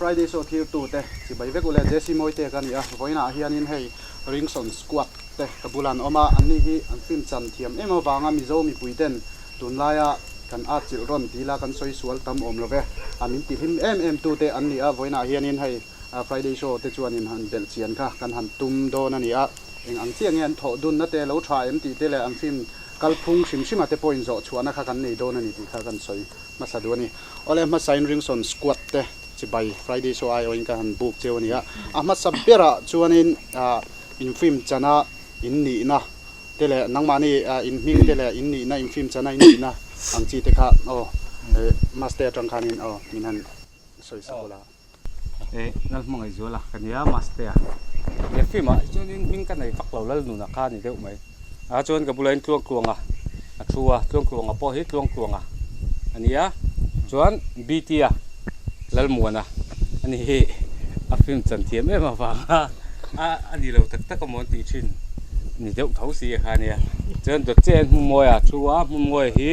Friday show thirtu te chibai vek ule Jesse Mawite ka ni a, vawiinah hianin hei Ringson Squad te ka bula an awm a, anni hi an film chan thiam em avanga Mizo mipui ten tunlaia kan at chilh rawn ti ila kan sawi sual tam awm lo ve, a min ti hlim em em tu te an ni a, vawiinah hianin hei Friday show te chuanin han belh chian kha kan han tum dawn a ni a, eng ang chiah nge an thawh dunna te lo tha em tih te leh an film kalphung hrim hrima te pawhin zawh chhuahna kha kan nei dawn a ni tih kha kan sawi hmasa duh a ni. Awle hmasain Ringson Squad te chibai Friday show aiawhin ka han book cheu a ni a, a hmasa berah chuanin in film chana in nihna te leh nangmahni in hming te leh in nihna in film chana in nihna ang chi te kha aw Maste atang khanin aw min han sawi sak ula. E Lalhmangaihzuala ka nia Mastea he film ah chuanin hming ka nei vak lo Lalnuna kha a ni deuh mai a chuan ka bulah hian Tluangtluanga a thu a Tluangtluanga pawh hi Tluangtluanga a ni a chuan BT-a Lalmuana a ni hi a film chan thiam em avanga a a ni lo tak tak amaw an tih thin ni deuh tho si kha a nia chuan Dawtche an Hmumawia a thu a Hmumawia hi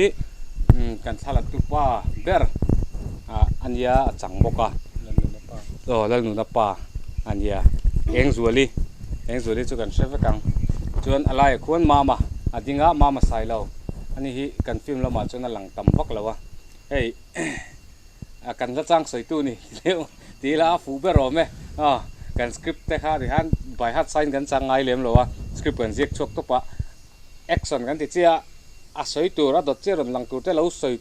kan thlalak tu pa ber. Ah a nia a chang bawk a aw Lalnuna pa a nia Engzuali Engzuali chu kan hre vek ang chuan a laiah khuan Mama a ding a Mama Sailo ani hi kan film lamah chuan a lang tam vak lo a hei a kan la chang sawi tu ni deuh tih ila a fuh ber awm e aw kan script te kha ti khan by heart sign kan chang ngai lem lo a script kan ziak chhuak tawp a action kan ti chiah a a sawi tur a dawt chiah rawn lang tur te lo sawi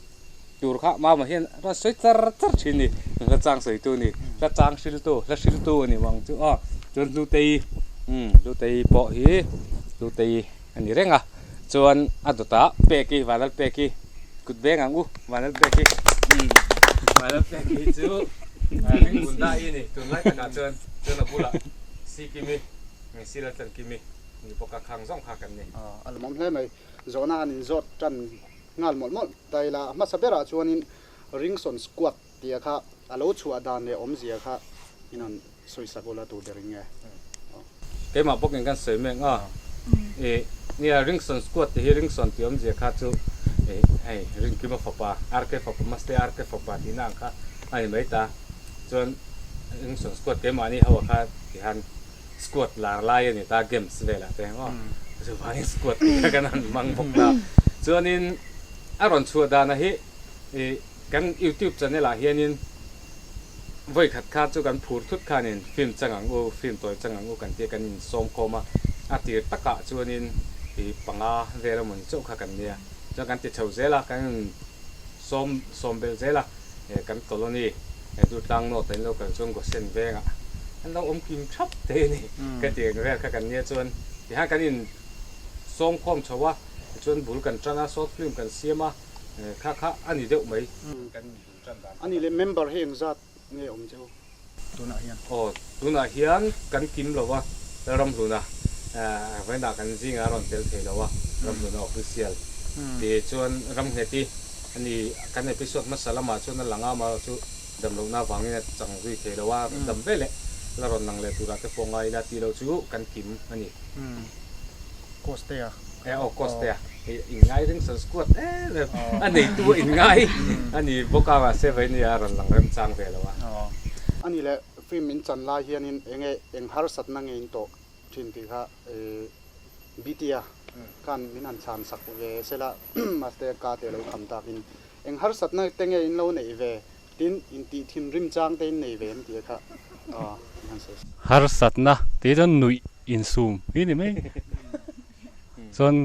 Tur kha mama hian rawn sawi char char thin ni, hla chang sawitu a ni, hla chang hriltu, hla hriltu a ni vang chu aw. Chuan Hlutei, umm Hlutei pawh hi Hlutei a ni reng a, chuan a dawtah Peki, Vanlal Peki, kut veng ang u, Vanlal Peki, umm Vanlal Peki chu ringbun daih a ni tunlai takah chuan, chuan a bulah Sikimi, Silaltlankimi ni bawk a, khang zawng kha kan ni. A lawmawm hle mai, zawhna han inzawt tan. Nghal mawlh mawlh ta ila, a hmasa berah chuanin Ringson Squad tia kha a lo chhuah dan leh awmzia kha in rawn sawi sak ula tur ber in nge? Aw. Keimah bawkin kan sawi mek a, ih nia Ringson Squad tih hi Ringson tih awmzia kha chu ih hei Rinkima fapa, RK fapa, Maste RK fapa tihna ang kha a ni mai ta. Chuan Ringson Squad keimahni ho ah kha tihan Squad lar lai a ni ta games velah te maw chuvangin squad tih kha kan han hmang bawk ta. Chuanin a rawn chhuah dana hi ih kan youtube channel ah hianin vawi khat kha chu kan phur thut khanin film chang ang u film tawi chang ang u kan tia kan insawm khawm a, a tir takah chuanin ih panga vel emawni chauh kha kan nia chuan kan ti chho zel a kan in sawm sawm belh zel a. He kan colony he Durtlang North ah in lo kal chuan Gosen vengah an lo awm kim thap thei a ni. Ka ti ang vel kha kan nia chuan tihian kan in sawm khawm chho a, tichuan bul kan tan a, short film kan siam a, kha kha a ni deuh mai kan bul tan dan kha. A nih leh member hi engzat nge awm che u tunah hian? Aw, tunah hian kan kim lo a, Lalramhluna vawiinah kan zingah a rawn tel thei lo a, Ramhluna official tih chuan Ramngheti A ni, kan episode hmasa lamah chuan a lang a, amaherawhchu dam lohna avangin a chang zui thei lo a, dam ve leh la rawn lang leh turah te pawh ngai ila tih loh chu kan kim a ni. Costea. E aw Costea, hei inngai ring san squad em em, a neitu a inngai a ni bawk a, mahse vawiin a rawn lang remchang ve lo a. A ni leh film in chan lai hianin enge eng harsatna nge in tawh thin tih kha BT-a khan min han chhan sak ve sela mahse ka te lo kham takin eng harsatna te nge in lo neih ve tin intih thinrim chang te in nei ve em tih kha min han sawi sak. Harsatna tih chuan nuih insum hi ni mai chuan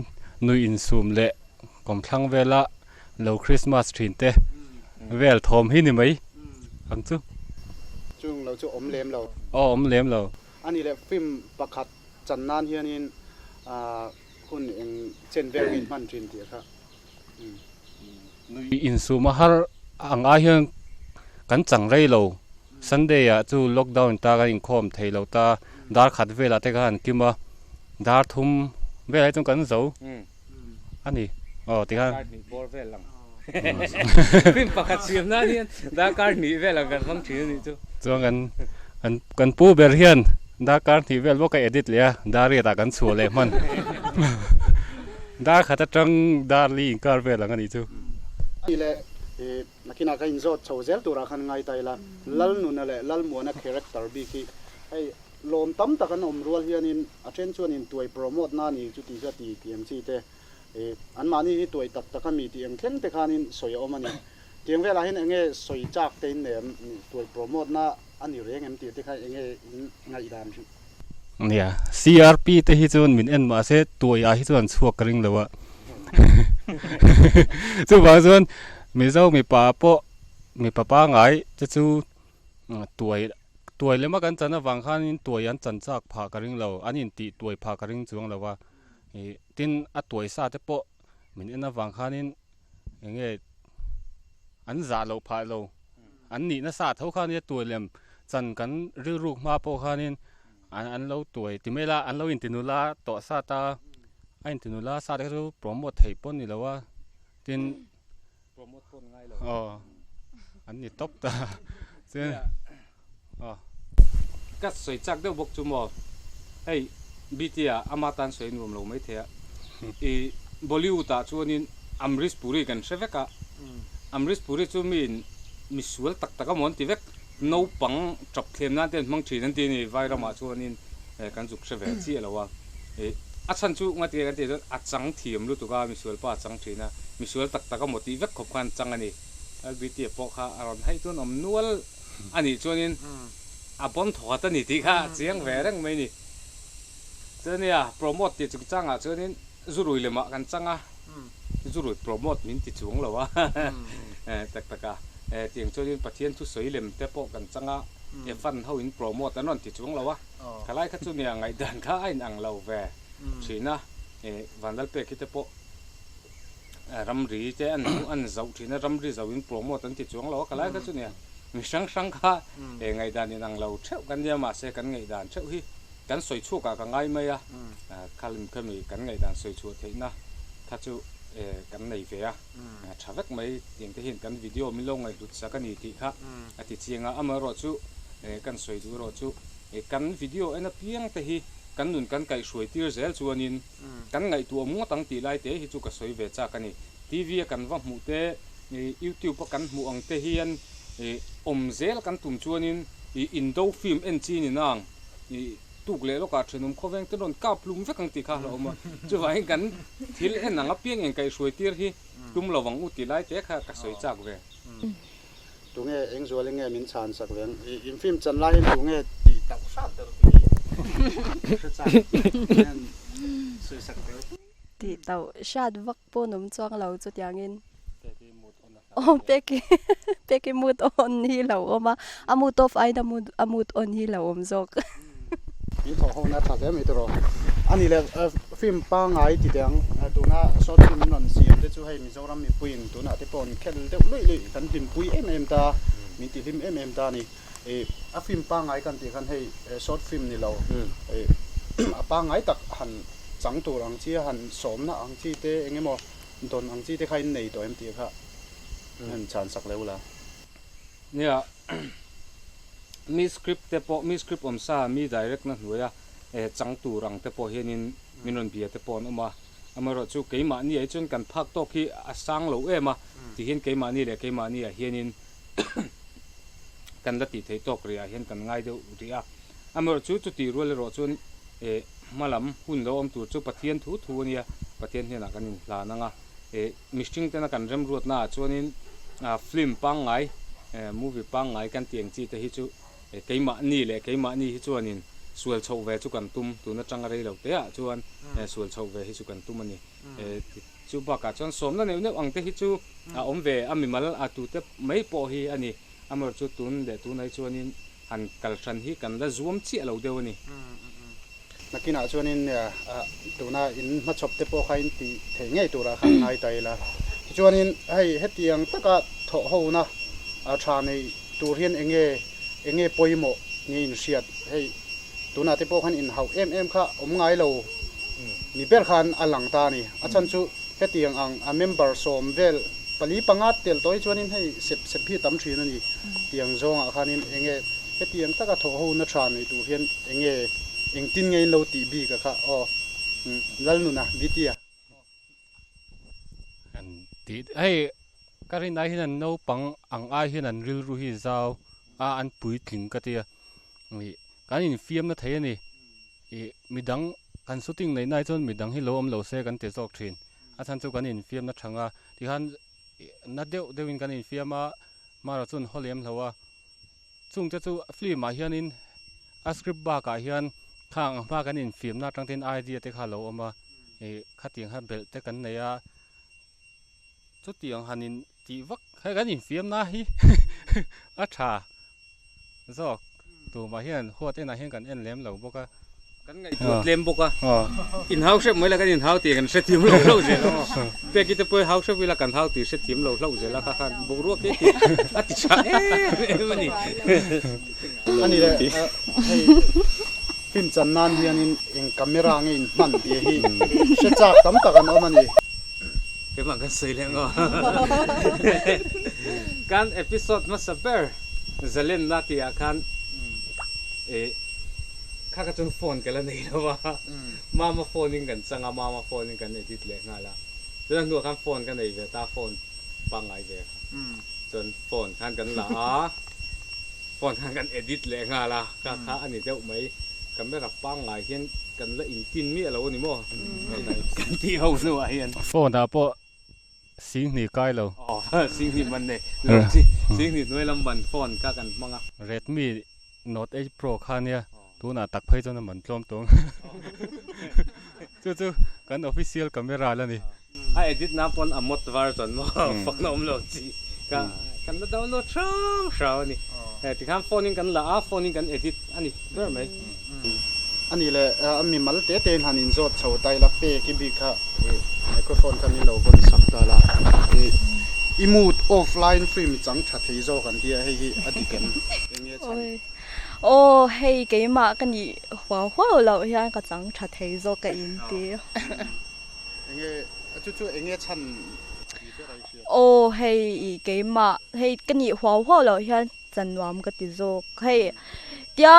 nuih insum leh kawmthlang vela lo Christmas thin te vel thawm hi ni mai ang chu. Chung lo chu awm lem lo. Aw awm lem lo. A nih leh film pakhat chan nan hianin hun eng chen vel nge in hman thin tih kha. Nui insum a har ang ai hian kan chang rei lo. Sunday ah chu lockdown ta kan inkhawm thei lo ta, dar khat velah te khan kim a, dar thum velah hi chuan kan zo a ni. Aw tikhan. Darkar hnih bawr vel ang. Film pakhat siam nan hian darkar hnih vel ang kan hmang thin a nih chu. Chuan kan kan kan pu ber hian darkar hnih vel bawk a edit leh a, dar riat ah kan chhuah leh hman. Dar khat atang dar li inkar vel ang a nih chu. Tih leh I nakinah ka inzawt chho zel turah khan ngai ta ila, Lalnuna leh Lalmuana character bik hi hei lawm tam tak an awm rual hianin a then chuan intuai promote na ni chu tih chu a ti tih ang chi te i anmahni hi tuai tak tak a mi tih ang thleng te khanin sawi a awm a ni. Tiang velah hian enge sawi chak te in nei em? Tuai promote na a ni reng em tih te kha enge in ngaihdan hrih? Nia, CRP te hi chuan min en mahse tuai ah hi chuan an chhuak ka ring lo a. Chuvang chuan Mizo mipa pawh mipa pangai te chu tuai tuai lema kan chan avang khanin tuai an chan chak phah ka ring lo, an intih tuai phah ka ring chuang lo a. Ih tin a tuai sa te pawh min en avang khanin eng nge an zah loh phah lo an nih nasa tho kha nia tuai lem chan kan rilruk hma pawh khanin an an lo tuai ti mai la an lo inti nula tawh sa ta a inti nula sa te kha chu promote theih pawh a ni lo a tin promote pawh an ngai lo aw an ni tawp ta chuan aw. Ka sawi chak deuh bawk chu maw hei BT ah ama tan sawi nuam lo maithei a i Bollywood ah chuanin Amrish Puri kan hre vek a Amrish Puri chu miin misual tak tak amaw an ti vek naupang tap thlem nan te an hmang thin an ti a ni vai ramah chuanin kan zuk hre ve chiah lo a i a chhan chu nga tia kan tih chuan a chang thiam lutuk a misual pa a chang thin a misual tak tak amaw tih vek khawp khan chang a ni LBT ah pawh kha a rawn haih chuan awm nual A nih chuanin a pawn thawkhat a ni tih kha a chiang ve reng mai a ni. Chuania promote tih chungchangah chuanin zurui lemah kan chang a, zurui promote min ti chuang lo a tak tak a. Tiang chuanin Pathian thusawi lem te pawh kan chang a, fan ho in promote an rawn ti chuang lo a. Khalai kha chu nia ngaihdan kha a inang lo ve thin a, Vanlalpeki te pawh. Ramri te an hmuh an zauh thin a, ramri zauhin promote an ti chuang lo a, ka lai kha chu nia mi hrang hrang kha ngaihdan inang lo theuh kan nia mahse kan ngaihdan theuh hi kan sawi chhuak ah ka ngai mai a, khalim khami kan ngaihdan sawi chhuah theihna kha chu kan nei ve a, tha vek mai tiang te hian kan video min lo ngaihhlut sak a ni tih kha a ti chiang a, amaherawh chu kan sawi duh erawh chu kan video en apiang te hi kan nun kan kaihhruai tir zel chuanin Kan ngaihtuah awm ngawt ang tih lai te hi chu ka sawi ve chak a ni. TV a kan va hmuh te, YouTube a kan hmuh ang te hian awm zel kan tum chuanin Indo film en chi ni nang tuk leh lawkah thenawm khawveng te rawn kap hlum vek ang tih kha a hlauhawm a. Chuvangin kan thil en ang apiang engkaihhruai tir hi tum lo ang u tih lai te kha ka sawi chak ve. Tunge eng zual in nge min chhan sak ve ang? I in film chan lai hian tunge tih tauh hrat ber tih hi hre chak hian sawi sak ve. Tih tauh hrat vak pawh an awm chuang lo chutiangin. Aw peki peki mood on hi lo awm a, a mood off aiin a mood a mood on hi lo awm zawk. In thawh ho na tha hle mai tawh a ni le film pangai ti teh ang tuna short film in rawn siam te chu hei Mizoram mipuiin tunah te pawh an khel deuh luih luih kan hlimpui em em ta min ti hlim em em ta a ni ih a film pangai kan tih khan hei short film ni lo ih a pangai tak han chang tur ang chi a han sawmna ang chi te eng emaw dawn ang chi te kha in nei tawh em tih kha han chhan sak leh ula. Nia. Mi script te pawh, mi script awm sa, mi direct na hnuaia chang tur ang te pawh hianin min rawn bia te pawh an awm a. Amaherawhchu keimahni ah hi chuan kan phak tawk hi a sang lo em a, tihian keimahni leh keimahni ah hianin kan la tih theih tawk rih ah hian kan ngai deuh rih a. Amaherawhchu chutih rual erawh chuan hma lam hun lo awm tur chu Pathian thu thu a nia, Pathian hnenah kan inhlan ang a. Mihring tena kan remruatna ah chuanin film pangngai, movie pangngai kan tih ang chi te hi chu keimahni leh keimahni hi chuanin sual chhoh ve chu kan tum, tun atanga rei lo te ah chuan sual chhoh ve hi chu kan tum a ni. Chu bakah chuan sawmna neuh neuh ang te hi chu a awm ve a mimal a tute mai pawh hi a ni. Amaherawhchu chu tun leh tunah hi chuanin han kal hran hi kan la zuam chiah lo deuh a ni. Nakinah chuanin tuna in hmachhawp te pawh kha in tih theih ngei turah khan ngai ta ila. Tichuanin hei hetiang taka thawh hona tha nei tur hian enge enge pawimawh nge in hriat? Hei tunah te pawh khan inhauh em em kha awm ngai lo ni ber khan a lang ta a ni. A chhan chu hetiang ang a member sawm vel pali panga tel tawh hi chuanin hei sep sep hi a tam thin a ni. Tiang zawngah khanin enge hetiang taka thawh hona tha nei tur hian enge engtin nge in lo tih bik a kha aw Lalnuna Vitia. An tih hei. Ka rin ai hian an naupang ang ai hian an rilru hi zau a an puitling ka tia. Ih kan infiamna thei a ni. Ih midang kan shooting neih na hi chuan midang hi lo awm lo se kan ti zawk thin. A chhan chu kan infiamna thang a tikhan na deuh deuhin kan infiam a marawh chuan haw lem lo a. Chungte chu film ah hianin a script bakah hian khang ang hma kan infiamna atang te hian idea te kha a lo awm a ih khatiang kha belh te kan nei a chutiang han in tih vak hei kan infiamna hi a tha zawk tumah hian huat enah hian kan en lem lo bawk a. Kan ngaihtuah tlem bawk a, inhau hrep mai la kan inhau tih kan hrethiam lo hlauh zel a maw? Peki te pawh i hau hrep ila kan hau tih hrethiam lo hlauh zel a kha khan boruak hi a ti tha em em a ni. A ni le, hei film chan nan hianin eng camera nge in hman tih hi hre chak tam tak an awm a ni. Keimah kan sawi leh ngaw. Kan episode hmasa ber Zalenna tih ah khan ih Kha kha chuan phone ka la nei lo a, mama phone in kan chang a, mama phone in kan edit leh nghal a, chuan a hnuah khan phone ka nei ve ta, phone pangngai ve kha, chuan phone khan kan la a, phone khan kan edit leh nghal a, kha kha a ni deuh mai, camera pangngai hian kan la intin miah lo a ni maw, kan tih ho hnuah hian. Phone ah pawh Singhnih kai lo. Aw Singhnih man nei lo chi Singhnih hnuai lam man phone kha kan hmang a. Redmi Note 8 Pro kha nia tunah tak phei chuan a man tlawm tawng. Chu chu kan official camera la ni. A edit na pawn a mawt var chuan maw fak na awm lo chi kha kan la download hrang hrang a ni. Tikhan phone in kan la a phone in kan edit a ni ber mai. A nih leh a mimal te te in han inzawt chho ta ila pek i bik kha ih microphone kha min lo vawn sak ta la ih i mood off laiin film i chang tha thei zawk an tia hei hi a dik em eng nge chhan. Aw hei keimah ka nih huau huau loh hian ka chang tha thei zawk ka in ti. Eng nge chu chu eng nge chhan tih ber a i hriat. Aw hei i keimah hei ka nih huau huau loh hian Chan nuam ka ti zawk. Hei tia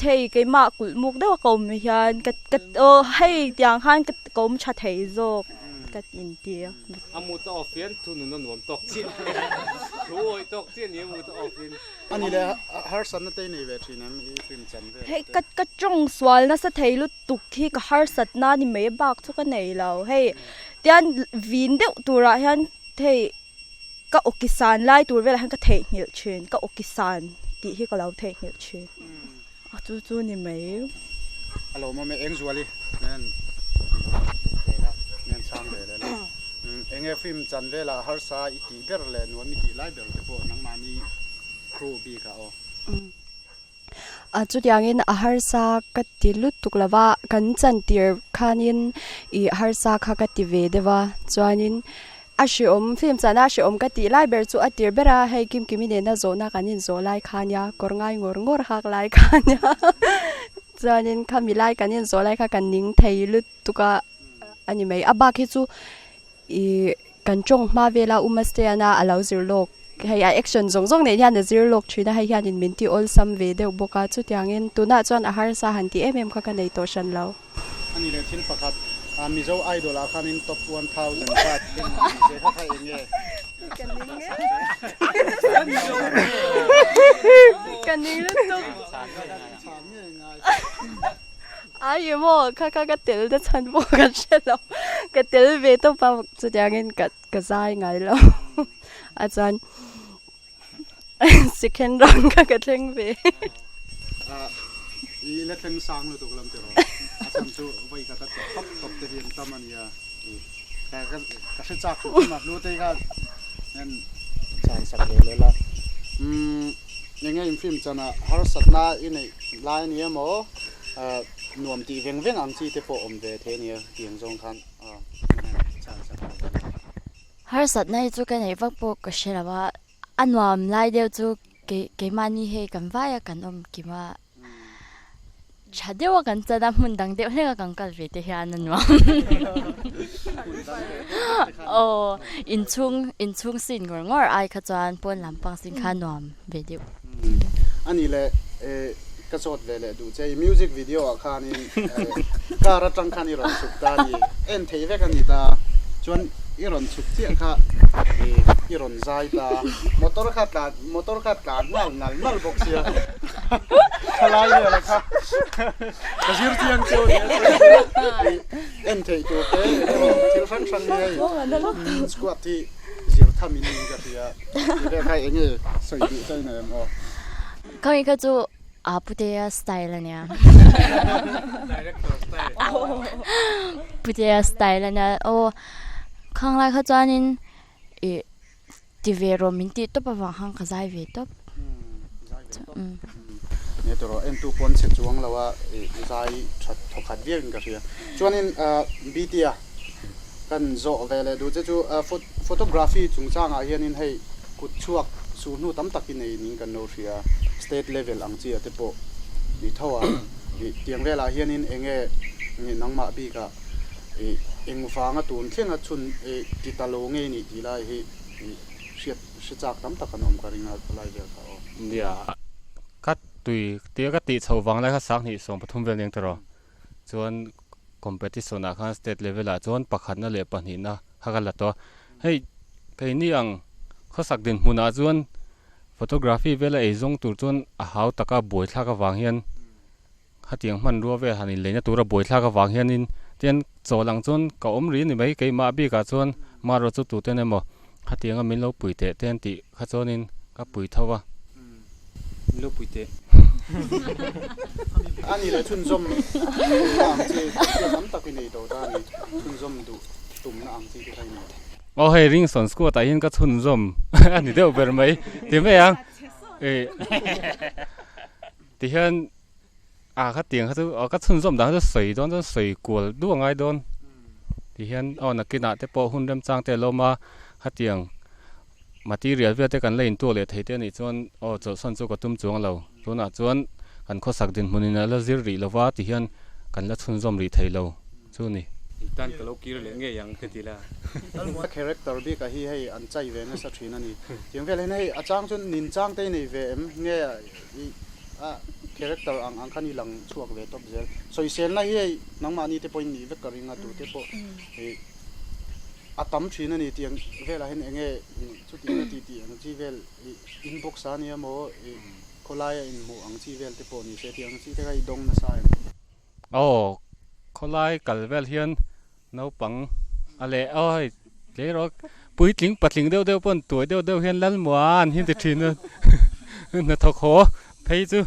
hei keimah kulh muk deuh a ka awm hian ka ka aw hei tiang khan ka ka awm tha thei zawk ka inti a. A mut a off hian thu nun a nuam tawk chiah thu awih tawk chiah ni a mut a off in. A ni le harsatna te i nei ve thin em i film chan vel te. Hei ka ka tawng sual nasa thei lutuk hi ka harsatna ni mai bak chu ka nei lo. Hei tian vin deuh turah hian hei Ka awkisan lai tur velah hian ka theihnghilh thin, ka awkisan tih hi ka lo theihnghilh thin. A chu chu ni mai. A lo mawm e, eng zuali nen vela nen chhang ve leh la. Enge film chan velah harsa i tih ber leh nuam i tih lai ber te pawh nangmahni crew bikah aw. A chutiangin a harsa ka ti lutuk lo va, kan chantir khanin ih harsa kha ka ti ve deuh a, chuanin a hreawm film chahna a hreawm ka tih lai ber chu a tir ber a, hei Kimkimi nena zawhna kan inzawh lai kha nia, kawr ngai ngawr ngawr hak lai kha nia, chuanin khami lai kan inzawh lai kha kan ning thei lutuk a a ni mai, a bak hi chu Ih kan tawng hma vela U Masteana a lo zir lawk hei a action zawng zawng neih hian a zir lawk thin a hei hianin min ti awlsam ve deuh bawk a chutiangin tunah chuan a harsa han ti em em kha ka nei tawh hran lo. A ni leh thil pakhat Mizo Idol ah khanin top 1000 kha thleng ang che kha kha eng nge? Ka ning e. Ka ning lutuk. Ai maw kha kha ka tel na chhan pawh ka hre lo ka tel ve tawp a chutiangin ka ka zai ngai lo a chuan second round kha ka thleng ve. I la thleng sang lutuk lam tiraw a chhan chu vawi khat a tla tawp tawp te hi an tam a nia ka ka hre chak hrim hrim a hlu te kha hian chhan sak ve leh la umm eng nge in film chanah harsatna i neih lai a ni emaw Nuam tih veng veng ang chi te pawh awm ve thei a nia tiang zawng khan chhan sak ve a ni. Harsatna hi chu ka neih vak pawh ka hre lo a, a nuam lai deuh chu keimahni hei kan vai a kan awm kim a, tha deuh a kan chan a hmun dang deuh hlek a kan kal ve te hian a nuam. Aw inchhung inchhung sin ngawr ngawr ai kha chuan pawn lampang sin kha nuam ve deuh. A nih leh Ka zawt ve leh duh che i music video ah khanin car atang khan i rawn chhuk ta a ni, en theih vek a ni ta. Chuan i rawn chhuk chiah kha i rawn zai ta a, motor kha tlan motor kha tlan nal nal nal bawk sia thalai vel kha ka zir chiang chu nia en theih tur te eng emaw thil hrang hrang hi hei squad hi zir tham in ka hria ti vel kha eng nge sawi duh ta in em aw. Khami kha chu a Putea style a nia. Director style. Putea style a nia. Aw khang lai kha chuanin ih ti ve rawh min tih tawp avang khan ka zai ve tawp. Zai ve tawp. Nge tawh rawh entu pawn chhe chuang lo a ih zai that thawkhat viau in ka hria. Chuanin BT-a kan zawh ve leh duh che chu photography chungchangah hianin hei kut chhuak su hnu tam tak i nei ning kan lo hria state level ang chi ah te pawh ni tho a ih tiang velah hianin eng nge nangmah bikah ih eng vanga tun thlenga chhun ih ti ta lo ngei nih tih lai hi ih hriat hre chak tam tak an awm ka ring a lai vel kha aw. Nia ka tui tia ka tih chhoh vang lai kha sanghnih 13 vel eng tawh chuan competition ah khan state level ah chuan pakhatna leh pahnihna kha ka la tawh a, hei keini ang khawsak dinhmun ah chuan photography vela ei zawng tur chuan a hau taka buaithlak avang hian khatiang hmanrua vel han inleina tura buaithlak avang hianin tian chawl ang chuan ka awm rih a ni mai keimah bikah chuan marawh chu tuten emaw khatianga min lo pui teh te an tih kha chuanin ka pui tho a. Min lo pui teh. A ni leh chhunzawm tumna ang chi thil tam tak i nei tawh ta a ni. Chhunzawm duh tumna ang chi te kha i nei. Aw hei Ringson squad ah hian ka chhunzawm a ni deuh ber mai ti mai ang. Ti hian a kha tiang kha chu ka chhunzawm dan kha chu sawi dawn chuan sawi kual duh a ngai dawn. Ti hian aw nakinah te pawh hun remchang te a lo awm a khatiang Material vel te kan la intuah leh thei te anih chuan aw chawlhsan chu ka tum chuang lo. Tunah chuan kan khawsak dinhmunin a la zir rih lova ti hian kan la chhunzawm rih thei lo chu ni. Tan ka lo kir leh ngei ang ka ti la. A character bik ah hi hei an chai ve nasa thin a ni. Tiang vel hian hei a chang chuan nin chang te i nei ve em nge i a character ang ang khan i lang chhuak ve tawp zel. Sawiselna hi hei nangmahni te pawhin nih vek ka ring a tute pawh i A tam thin a ni tih ang velah hian eng nge chutih na tih tih ang chi vel ih inbox a nia maw ih khawlaia inhmuh ang chi vel te pawh ni se tih ang chi te kha i dawng nasa em? Aw khawlai kal vel hian naupang a leh aw hei tleirawl puitling patling deuh deuh pawn tuai deuh deuh hian Lalmuan hi an ti thin a hnathawk haw phei chu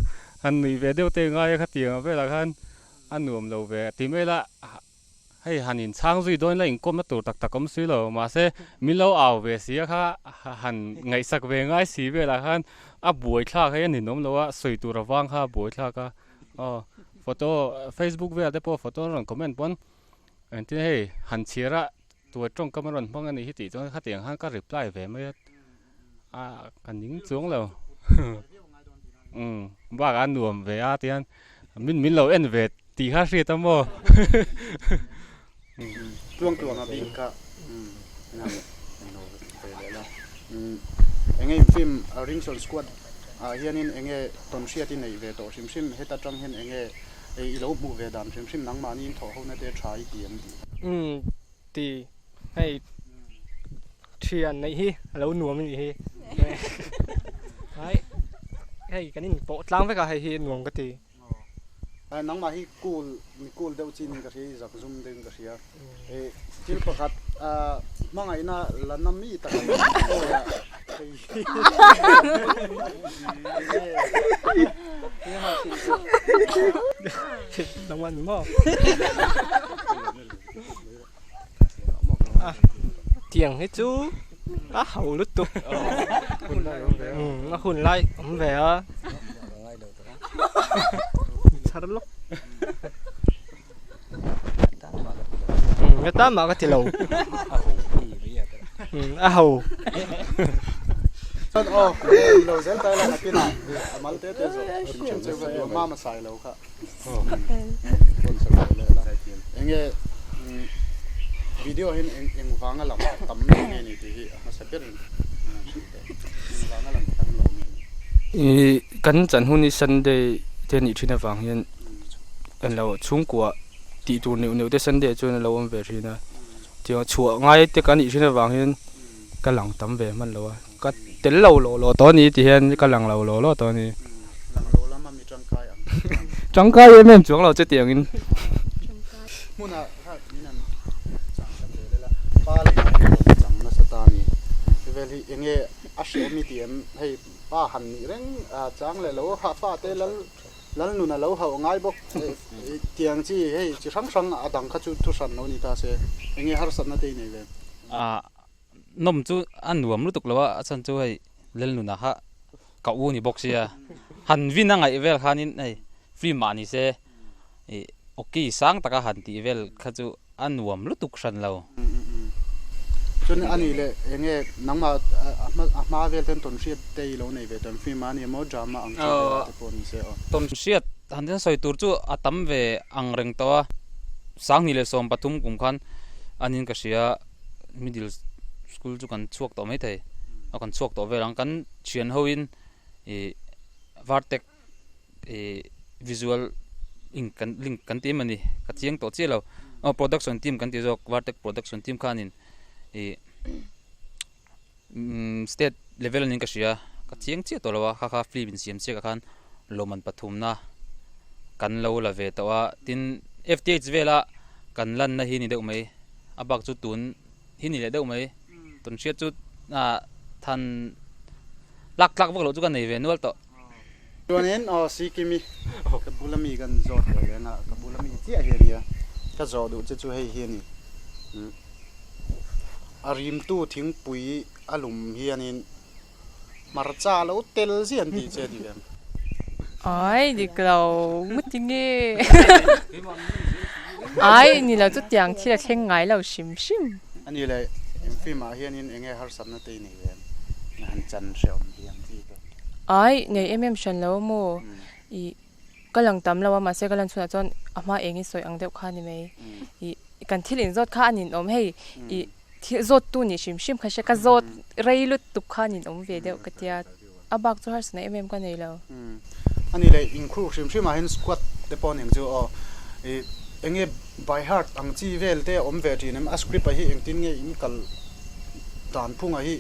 han nuih ve deuh te ngai a khatiang velah khan a nuam lo ve ti mai la. Hei han inchhang zui dawn ila inkawmna tur tak tak awm si lo mahse min lo au ve si a kha han ngaihsak ve ngai si velah khan a buai thlak hei a ninawm lo a sawi tur avang kha a buai thlak a aw photo facebook velah te pawh photo an rawn comment pawn engtin hei han chhiar a tuai tawngkam a rawn hmang a nih hi tih chuan khatiang khan ka reply ve mai a a ka ning chuang lo umm bakah a nuam ve a tihian min min lo en ve tih kha hriat a maw Tluang tluang a bik kha ve leh la enge in film Ringson Squad ah hianin enge tawnhriat i neih ve tawh hrim hrim heta tang hian enge i lo hmuh ve dan hrim hrim nangmahni in thawh hona te tha i ti em tih. Umm ti hei Thian neih hi a lo nuam a nih hi. Hai hei kan in pawh tlang vek a hei hi a nuam ka ti. Hai nangmah hi cool mi cool deuh chin in ka hria i zak zum deuh in ka hria. Hei thil pakhat hmangaihna la na mi tak a ni awi a hei hi. Nangmah ni maw? Tiang hi chu a ho lutuk a hun lai awm ve a chhar lawk nga tan mah ka ti lo a ho chuan aw lo zel ta ila nakinah a mal te te zawh hrim hrim cheu ka duh a mama sai lo kha. Enge video hian eng eng vanga lang tam lo nge ni tih hi a hmasa ber in hrilh teh eng vanga lang tam lo nge ni. Ih kan chan hun hi Sunday te anih thin avang hian kan lo chhungkua tih tur neuh neuh te Sunday ah chuan a lo awm ve thin a. Tiang chhuah ngai te ka nih thin avang hian ka lang tam ve hman lo a, ka tel lo lawh lawh tawh a ni tih hian ka lang lo lawh lawh tawh a ni. Lang lo lama mi tangkai ang tih chuan. Tangkai em em chuang lo che tiang in. Hmunah kha min han chang ta ve lel a, pa leh ngai hi rawn chang nasa ta a ni. Vel hi enge a hreawm i ti em? Hei pa han nih reng chang leh lo ha fate lal Lalnun a lo hauh ngai bawk. Tiang chi hei chi hrang hrang a dang kha chu thu hran lo ni ta se, eng nge harsatna te i nei ve? A nawm chu a nuam lutuk lo a, a chhan chu hei Lalnuna kha ka u ni bawk sia, han vin a ngaih vel khanin hei film ah ni se ih awki sang taka han tih vel kha chu a nuam lutuk hran lo. Chuan a nih leh eng nge nangmah a hma vel ten tawn hriat te i lo nei ve tawn film a ni emaw drama ang chi vel ah te pawh ni se aw. Tawn hriat han ten sawi tur chu a tam ve ang reng tawh a, 2013 kum khan anin ka hria middle school chu kan chhuak tawh maithei a kan chhuak tawh vel ang kan thian ho in ih vartek ih visual ink kan link kan ti em a ni ka chiang tawh chiah lo aw production team kan ti zawk vartek production team khanin ih umm state level anin ka hria ka chiang chiah tawh lo a kha kha film insiam chiah ah khan lawmman pathumna kan lo la ve tawh a tin F_T_H vela kan lanna hi ni deuh mai a bak chu tun hi ni leh deuh mai tun hriat chu ah than lak tlak vak loh chu ka nei ve nual tawh. Chuanin aw Sikimi ka bula mi kan zawt ve reng a, ka bula mi chiah hi a nia, ka zawh duh che chu hei hi a ni. A rimtu thingpui a lum hianin hmarcha lo tel ziah an tih che a ni em? Ai dik lo ngawt nge Ai ni lo chutiang thil a thleng ngai lo hrim hrim. A ni le, in film ah hianin enge harsatna te i nei ve em? Han chan hrehawm hi ang chi te. Ai, nei em em hran lo maw? I ka lang tam lo a, mahse ka lan chhunah chuan a hma eng i sawi ang deuh kha a ni mai. I kan thil inzawt kha a ninawm hei, i thil zawttu nih hrim hrim kha hria, ka zawt rei lutuk kha a ninawm ve deuh ka tia, a bak chu harsatna em em ka nei lo. A ni leh, inkhur hrim hrim ah hian squad te pawh ning chu aw, i enge by heart ang chi vel te a awm ve thin em? A script ah hi engtin nge in kal dan phunga hi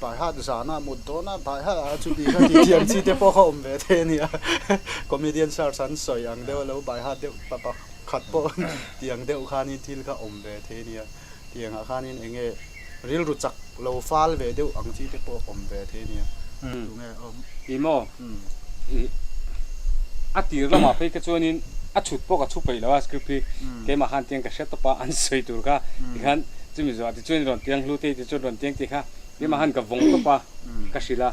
by heart zana mut dawna by heart ah chuti kha ti thiam chi te pawh kha awm ve thei a nia comedian search an sawi ang deuh alo by heart deuh pa pakhat pawh tiang deuh khanin thil kha awm ve thei a nia tiangah khanin eng nge rilru chak lo fal ve deuh ang chi te pawh awm ve thei a nia tunge awm i maw i a tir lamah phei kha chuanin a chhut pawh ka chhu peih lo a script hi keimah khan tiang ka hre tawp a an sawi tur kha tikhan chumi zawhah tichuan i rawn tiang hlu te tichuan rawn tiang tih kha keimah khan ka vawng tawp a ka hrilh a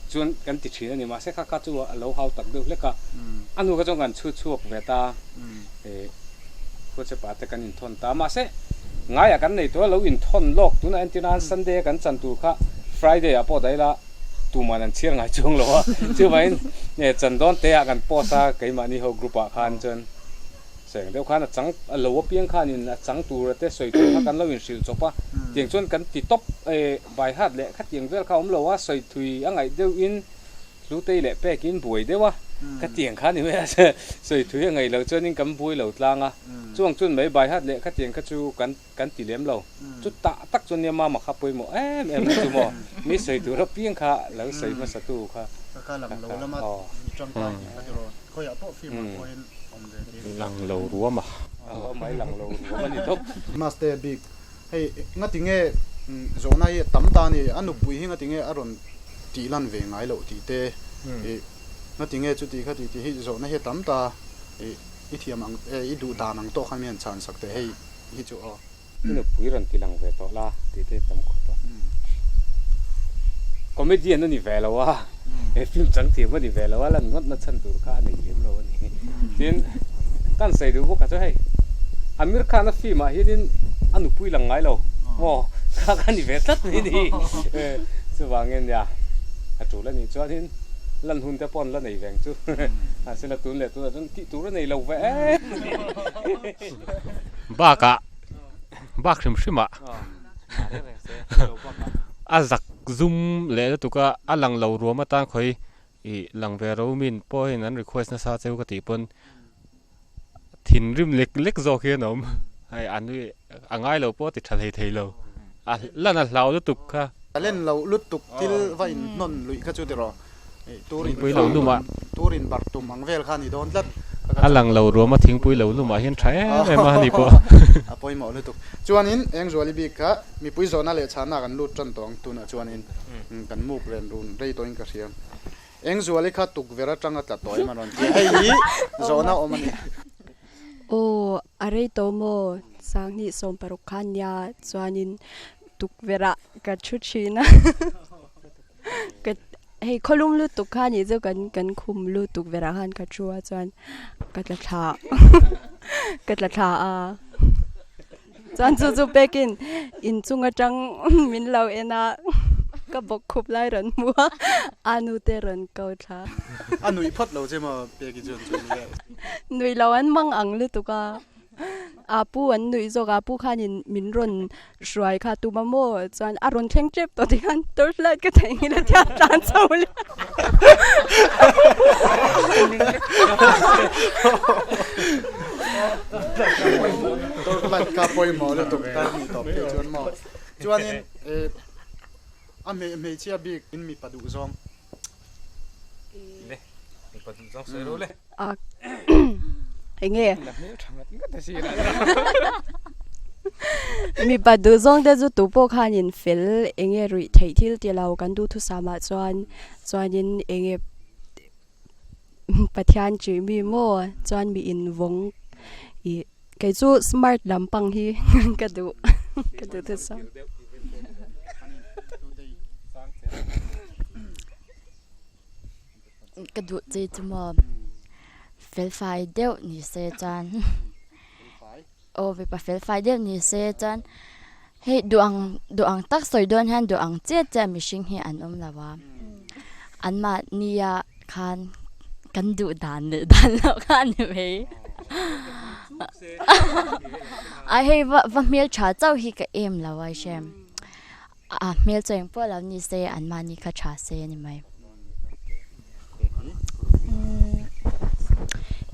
chuan kan ti thin a ni mahse kha kha chu a lo hau tak deuh hlek a a hnu kha chuan kan chhu chhuak ve ta e WhatsApp ah te kan inthawn ta mahse ngaiah kan nei tawh a lo inthawn lawk tunah entir nan Sunday a kan chan tur kha Friday ah pawh daih la tuman an chhiar ngai chuang lo a chuvangin chan dawn te ah kan post a keimahni ho group ah khan chuan seng deuh khan a chang a lo apiang khanin a chang tur te sawi tur kha kan lo inhrilh chawp a tiang chuan kan ti tawp by heart leh khatiang vel kha a awm lo a sawi thui a ngaih deuhin Hlutei leh pekin buai deuh a, ka tiang kha ni mai a, sawi thui a ngaih loh chuanin kan buai lo tlang a, chuang chuan mai bai hat leh khatiang kha chu kan kan ti lem lo, chu tah tak chuan nia mama kha pawimawh em em chu maw, mi sawi tur apiang kha lo sawi hmasa tu kha. Ka kha lang lo lama mi tangkai tih kha tiraw, khawiah pawh film ah pawhin awm ve thei. Lang lo ruam a. Aw mai lang lo ruam a ni tawp. Maste bik Hei ngatinge zawhna hi a tam ta a ni, a nupui hi ngatinge a rawn tih lan ve ngai loh tih te ih ngatinge chuti kha tih tih hi zawhna hi a tam ta ih i thiam ang i duh dan ang tawk khan mi han chhan sak teh hei hi chu aw. I nupui rawn ti lang ve tawh la tih te tam khawp a. Comedian a ni ve lo a, he film chang thiam a ni ve lo a, lan ngawt na chhan tur kha a nei lem lo a ni. Tin, kan sawi duh bawk ah chuan hei Amir Khan a film ah hianin a nupui lang ngai lo maw kha kha ni ve tlat mai ni. Chuvangin nia a tul a nih chuanin lan hun te pawh an la nei veng chu. Mahse la tun leh tunah chuan tih tur a nei lo ve em a ni. Bakah bak hrim hrim ah a zak zum leh lutuk a, a lang lo ruam atan khawi ih lang ve ro min pawhin an request nasa cheu ka tih pawn thinrim lek lek zawk hian a awm. Hei a nui a ngai lo pawh ti tha hlei thei lo. A lan a hlau lutuk kha. Talent lo lutuk thil va in hnawn luih kha chu tiraw tur in Thingpui lo lum ah. Tur in barh tum ang vel kha a ni dawn tlat. A lang lo ruam a thingpui lo lum ah hian tha em em a ni pawh. A pawimawh lutuk. Chuanin Engzuali bik kha mipui zawhna leh chhanna kan lut tan tawh ang tunah chuanin kan muk ren run rei tawhin ka hria. Engzuali kha tukverh atanga tla tawh em a rawn ti a, hei hi zawhna awm a ni. Aw, a rei tawh maw? Sanghnih 16 khan nia chuanin tukverh ah ka thu thin a, ka hei khawlum lutuk kha nih chu kan kan khum lut tukverh ah khan ka thu a chuan ka tla thla ka tla thla a, chuan chu chu pekin inchung atang min lo en a, ka bawk khup lai rawn hmu a, a nu te rawn ko thla. A nuih phawt lo che maw peki chuan chu vel. Nuih lo an mang ang lutuk a, a pu an nuih zawk a, pu khanin min rawn hruai kha tum a maw chuan a rawn thleng tep tawh tikhan torch light ka theih ngil a tia tlan chho leh. Torch light kha pawimawh lutuk ta ni tawp phei chuan maw. Chuanin a hmeichhia bik in mipa duh zawng. Le mipa duh zawng sawi ro le. A enge mipa duh zawng te chu tu pawh khanin fel enge ruih theih thil ti lo kan duhthusam ah chuan chuanin enge Pathian tih mi maw chuan mi invawng ih kei chu smart lampang hi ka duh ka duh thusam. Ka duh che chu maw fel fai deuh ni se chuan aw mipa fel fai deuh ni se chuan hei duh ang duh ang tak sawi dawn hian duh ang chiah chiah mihring hi an awm lo a anmahnia khan kan duh dan leh dan loh kha a ni mai a hei va va hmeltha chauh hi ka em lo a hre. A hmel chu eng pawh lo ni se an mahni kha tha se a ni mai.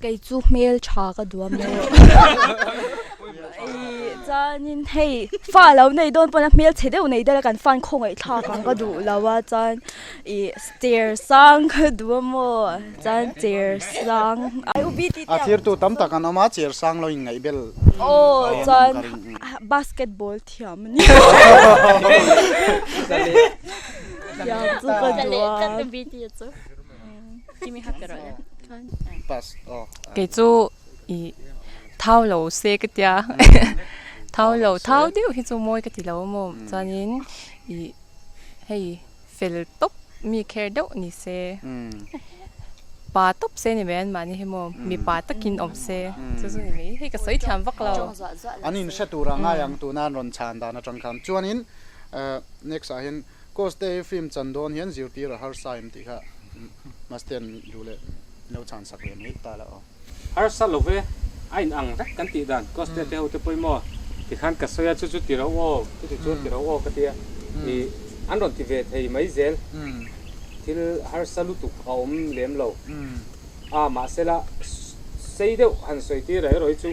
Kei chu hmel tha ka duh a maw. Chuanin hei fa lo nei dawn pawn a hmel chhe deuh nei deuh a kan fan khawngaih thlak ang ka duh lo a chuan ih chair sang ka duh a maw chuan chair sang A thirtu tam tak an awm a chair sang lo in ngaihbel aw chuan basketball Thiam a ni. Thiam chu ka duh a. Kei chu i thau lo se ka tia thau lo thau deuh hi chu mawi ka ti lo maw chuanin i hei fel tawp mi kher deuh ni se pa tawp se ni mai an mahni hi maw mipa takin awm se chu chu ni mai hei ka sawi thiam vak lo. An inhre tur a ngai ang tuna an rawn chhan dan atang khan chuanin next ah hian course te hi film chan dawn hian zirtir a harsa em tih kha Masten duh leh lo chhan sak ve mai ta la aw. Harsa lo ve, a in ang vek kan tih dan course te te ho te pawimawh tikhan ka sawi a chu chu ti ro aw chuti chuan ti ro aw ka tia ih an rawn ti ve thei mai zel thil harsa lutuk a awm lem lo a mahsela sei deuh han sawi tir erawh hi chu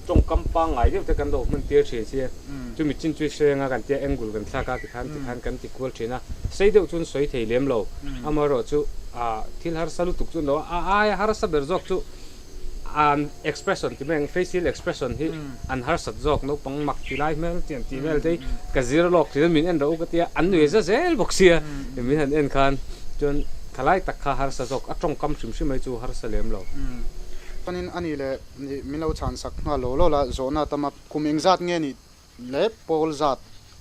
tawngkam pangngai deuh te kan lo hman tir thin sia chumi chin chu hreng a kan tia angle kan thlak a tikhan tikhan kan ti kual thin a sei deuh chuan sawi thei lem lo amaherawh chu ah thil harsa lutuk chu an lo a aia harsa ber zawk chu an expression ti mai ang facial expression hi an harsat zawk naupang mak ti lai hmel chian tih vel te hi ka zir lawk thin a min en rawh u ka tia an nui za zel bawk sia min han en khan chuan thalai tak kha harsa zawk a tawngkam hrim hrim mai chu harsa lem lo. Chuanin a ni leh min lo chhan sak nghal law law la zawhna tama kum engzat nge nih leh pawl zat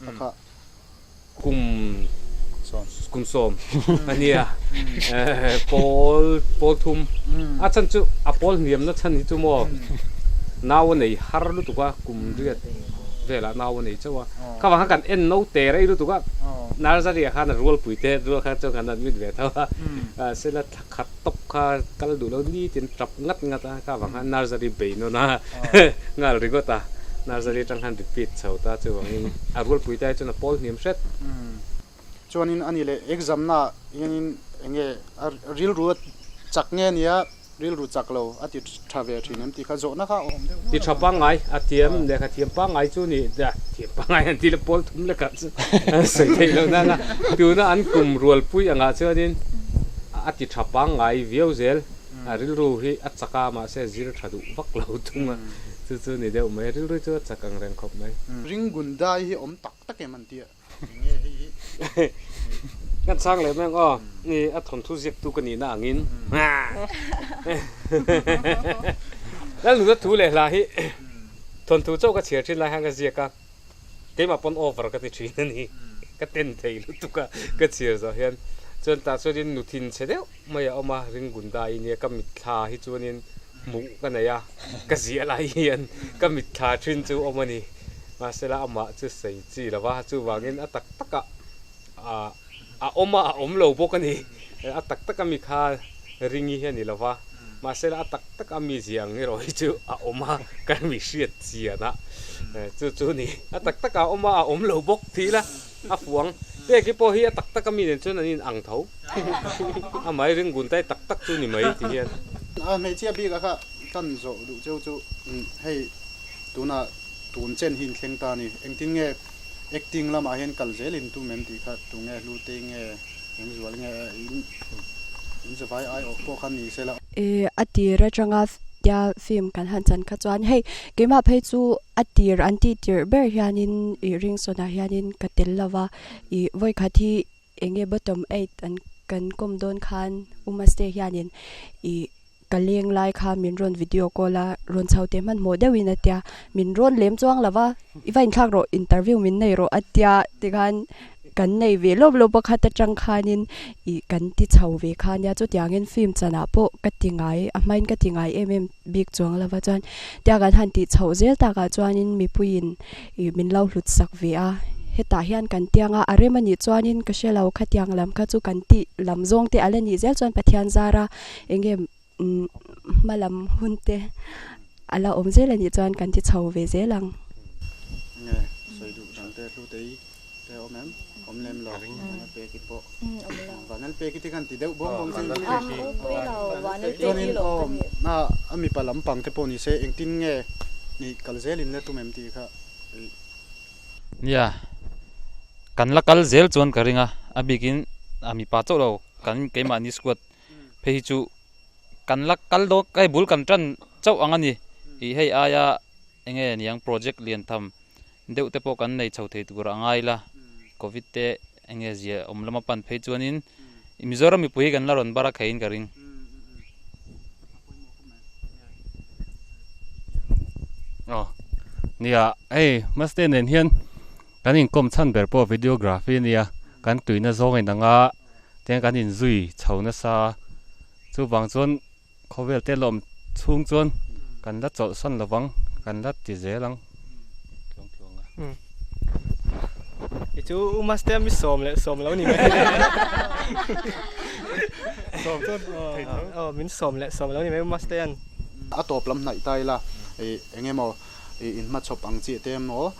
a kha. Kum kum sawm a nia pawl pawl thum a chhan chu a pawl hniamna chhan hi chu maw nau a nei har lutuk a kum riat velah nau a nei chauh a kha vang khan kan en no te rei lutuk a nursery ah khan a rualpui te rual kha chuan kan admit ve tho a mahse la thla khat tawp kha kal duh lo nitin tap ngat ngat a kha vang khan nursery bei nawn a nghal ringawt a nursery atang khan repeat chho ta chuvangin a rualpui te ai chuan a pawl hniam hret. Chuanin a ni leh exam na hianin eng nge a rilru a chak nge nia Rilru chak lo a ti tha ve thin em tih kha zawhna kha a awm deuh nual Ti tha pangngai a thiam, lehkha thiam pangngai chu ni thiam pangngai an ti la pawl thum lekah chu an sawi theih loh nana tuna an kum rualpui angah chuanin a ti tha pangngai viau zel a rilru hi a chak a mahse zir tha duh vak lo thung a chu chu ni deuh mai rilru chu a chak ang reng khawp mai. Ringundai hi awm tak tak em an ti a. Enge hei hi? Kan chhang leh mai ang aw. Ni a thawnthu ziaktu ka nihna angin. Lalnuna thu leh hla hi thawnthu chauh ka chhiar thin lai khan ka ziak a, keimah pawn over ka ti thin a ni. Ka ten thei lutuk a ka chhiar zawh hian. Chuan tah chuanin nu thin chhe deuh mai a awm a, Ringunda i nia ka mitthla hi chuanin hmuh ka nei a, ka ziah lai hian ka mitthla thin chu awm a ni. Mahsela amah chu sawi chi lo va, chuvangin a tak takah a awm a, a awm lo bawk a ni. A tak taka mi kha ringi hi a ni lo va, mahsela a tak taka mi zia ang erawh hi chu a awm a, ka mi hriat chian a, chu chu a ni. A tak takah a awm a, a awm lo bawk tih ila a fuh ang. Peki pawh hi a tak taka mi nen chuan an inang tho. Amah hi ringgun tai tak tak chu ni mai ti hian. A hmeichhia bikah kha kan zawh duh cheu chu hei Tunah tun chen hi inthleng ta a ni. Engtin nge acting lamah hian kal zel in tum em tih kha tunge Hlute nge Engzual nge in in zavai ai awh pawh kha ni se la. E a tir atanga tia film kan han chan kha chuan hei keimah phei chu a tir an tih tirh ber hianin ih Ringsawn ah hianin ka tel lo va ih vawikhat hi enge bottom eight an kan kawm dawn khan U Maste hianin ih Ka leng lai kha min rawn video call a, rawn chho teh hmanhmawh deuhin a tia, min rawn lem chuang lo va, i va inthlak rawh, interview min nei rawh a tia tikhan kan nei ve lawp lawp a khat atang khanin ih kan ti chho ve kha nia chutiangin film chanah pawh ka ti ngai a hmain ka ti ngai em em bik chuang lo va chuan tia kan han tih chhoh zel takah chuanin mipuiin ih min lo hlut sak ve a, hetah hian kan tiang a, a rem anih chuanin ka hre lo khatiang lam kha chu kan tih lam zawng te a la nih zel chuan Pathian zara Enge hma lam hun te a la awm zel anih chuan kan ti chho ve zel ang. Enge sawi duh dang te hlu te i te awm em? Awm lem lo. Vanal pek i pawh. Vanal pek i te khan ti deuh bawng bawng che. Chuanin aw a mipa lampang te pawh ni se engtin nge i kal zel in la tum em tih kha i. Nia, kan la kal zel chuan ka ring a, a bikin a mipa chauh lo kan keimahni squad phei hi chu kan la kal dawn hei bul kan tan chauh ang a ni ih hei aia eng nge niang project lian tham deuh te pawh kan nei chho thei tur a ngai la covid te eng nge zia awm lama pan phei chuanin Mizoram mipui hi kan la rawn bar a kheiin ka ring. Aw nia hei Maste nen hian kan inkawm chhan ber pawh videography a nia kan tuina zawng a inang a. Tiang kan inzui chho nasa chuvang chuan khawvel te lawm chhung chuan kan la chawlhsan lovang kan la ti zel ang tluang tluang a. I chu U Mastea mi sawm leh sawm lo ni mai. Sawm chuan thei tho. Aw min sawm leh sawm lo ni mai U Mastea'n. A tawp lam hnaih ta ila eng emaw inhmachhawp ang chiah te emaw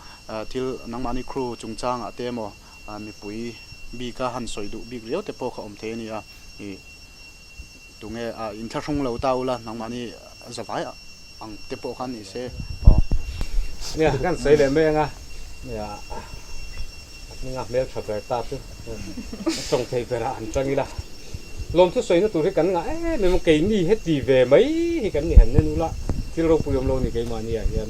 thil nangmahni crew chungchangah te emaw Mipui bika han sawi duh bik riau te pawh kha awm thei a ni a, ih tunge a inthlahrung lo ta ula nangmahni zavai ang te pawh kha ni se aw. Nia kan sawi leh mai anga nia a hminga hmel tha ber ta chu a tawng thei berah han tang ila lawmthu sawina tur hi kan ngah em em a keini heti ve mai hi kan ni han nen ula thil ropui awm lo ni keimahni ah hian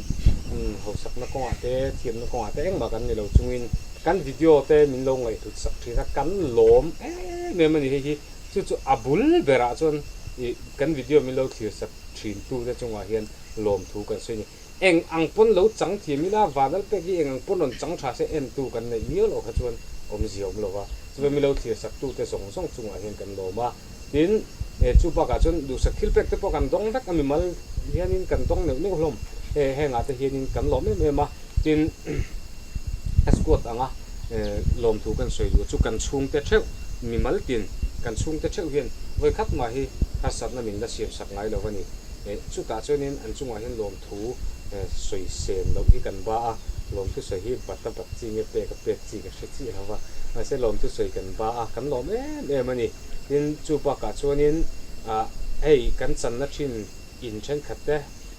hausakna kawngah te thiamna kawngah te engmah kan ni lo chungin Kan video te min lo ngaihhlut sak thin a, kan lawm em em a ni hei hi. Chu chu a bul berah chuan ih kan video min lo thlir sak thin tu te chungah hian lawmthu kan sawi a ni. Eng ang pawn lo chang thiam ila, vanal pek hi eng ang pawn rawn chang tha se en tu kan neih miau loh kha chuan awmzia awm lo va. Chuva min lo thlir sak tu te zawng zawng chungah hian kan lawm a. Tin, chu bakah chuan duhsak thil pek te pawh kan dawng vek a, mimal hianin kan dawng neuh neuh hlawm. Hengah te hianin kan lawm em em a. Tin, a squad anga lawmthu kan sawi duh chu kan chhungte theuh, mimal tin kan chhungte theuh hian vawikhat mah hi harsatna min la siam sak ngai lo a ni. Chutah chuanin an chungah hian lawmthu sawi sen loh hi kan ba a, lawmthu sawi hi bat a bat chi nge pek a pek chi ka hre chiah lo va, mahse lawmthu sawi kan ba a, kan lawm em em a ni. Tin, chu bakah chuanin hei kan channa thin in thenkhat te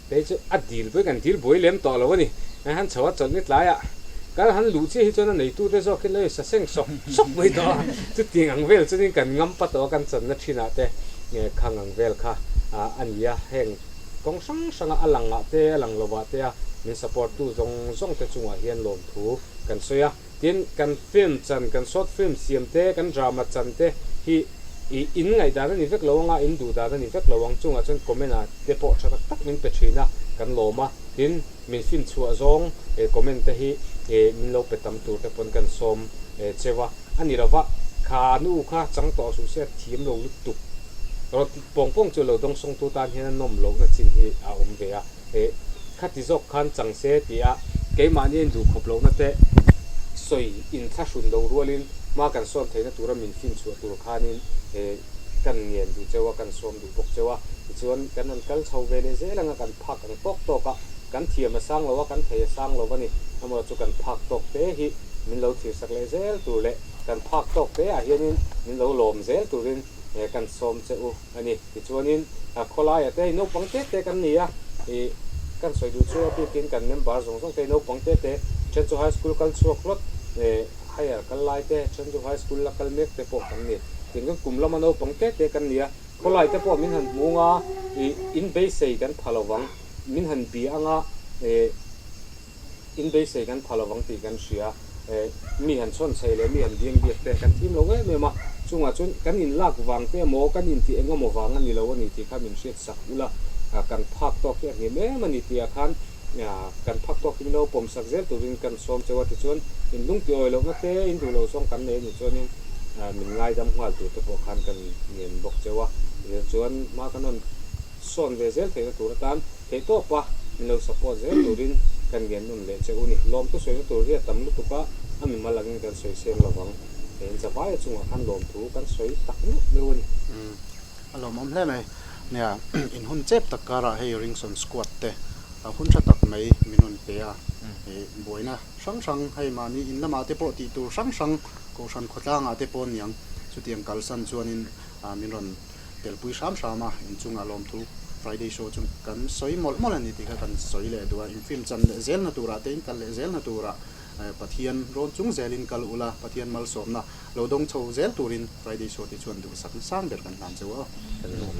phei chu a dil pawhin kan dil buai lem tawh lo a ni. Kan han chho a chawlhni tlaiah kan han luh chiah hi chuan a neitute zawk hi lo in saseng sawk sawk mai tawh a, chutiang ang vel chuanin kan ngam pa tawh a kan channa thinah te khang ang vel kha a ni a, heng kawng hrang hranga a langah te a lang lovah te a min support tu zawng zawng te chungah hian lawmthu kan sawi a. Tin, kan film chan, kan short film siam te, kan drama chan te hi i in ngaihdan a ni vek lo anga, in duh dan a ni vek lo ang. Chungah chuan comment ah te pawh tha tak tak min pe thin a, kan lawm a. Tin, min fin chhuah zawng comment te hi min lo pe tam tur te pawn kan sawm cheu a. A ni lova, kha nu kha chang tawh suh se a thiam lo lutuk. Rawn ti pawng pawng chu lo dawngsawngtu tan hian a nawm lohna chin hi a awm ve a. He khati zawk khan chang se ti a, keimahni in duh khawp lohna te sawi in thlahrun lo rualin hma kan sawn theihna tura min fin chhuah tur khanin he kan ngen duh cheu a, kan sawm duh bawk cheu a. Tichuan kan rawn kal chho ve leh zel anga kan phak ang tawk tawk a, kan thiam a sang lo a, kan thei a sang lo a ni. Amaherawhchu kan phak tawk te hi min lo thirsak leh zel tur leh kan phak tawk te ah hianin min lo lawm zel turin kan sawm che u. A ni. Tichuanin khawlaiah te naupang te te kan ni a, ih kan sawi duh chu a bikin kan member zawng zawng te naupang te te, then chu high school kal chhuak hlawt, ih higher kal lai te, then chu high school la kal mek te pawh kan ni. Tin kan kum lama naupang te te kan ni a, khawlai te pawh min han hmung a, ih in beisei kan pha lovang, min han bia anga, ih. In beisei kan pha lovang tih kan hria. Mi han chhawn chhei leh mi han biang biak te kan thim lo em em a, chungah chuan kan in lak vang te emaw kan intih eng emaw vang a ni lo a ni tih kha min hriat sak ula, kan phak tawk hi a hniam em a ni tih ah khan kan phak tawk hi min lo pawm sak zel turin kan sawm cheu a, tichuan in lung ti awi lohna te in duh loh zawng kan nei a nih chuanin min ngaidam nghal tur te pawh khan kan ngen bawk cheu a, tichuan hma kan rawn sawn ve zel theihna tur atan Theihtawp a, min lo support zel turin kan ngen nawn leh che u ni. Lawmthu sawina tur hi a tam lutuk a, a mimal angin kan sawi seng lovang. He in zavaia chungah khan lawmthu kan sawi tak meuh meuh a ni. Umm a lawmawm hle mai. Nia, in hun chep tak karah hei Ringson Squad te hun tha tak mai min rawn pe a, buaina hrang hrang hei mahni in lamah te pawh tih tur hrang hrang Kohhran khawtlangah te pawh niang chutiang kalsan chuanin min rawn telpui hram hram a, inchungah lawmthu Friday show chu kan sawi mawlh mawlh a ni tih kha kan sawi leh duh a, in film chan leh zelna turah te in kal leh zelna turah Pathian rawn chung zelin kal ula, Pathian malsawmna lo dawng chho zel turin Friday show te chuan duhsakna sang ber kan hlan cheu aw. Kan nuam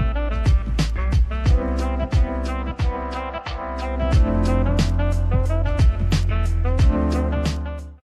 e.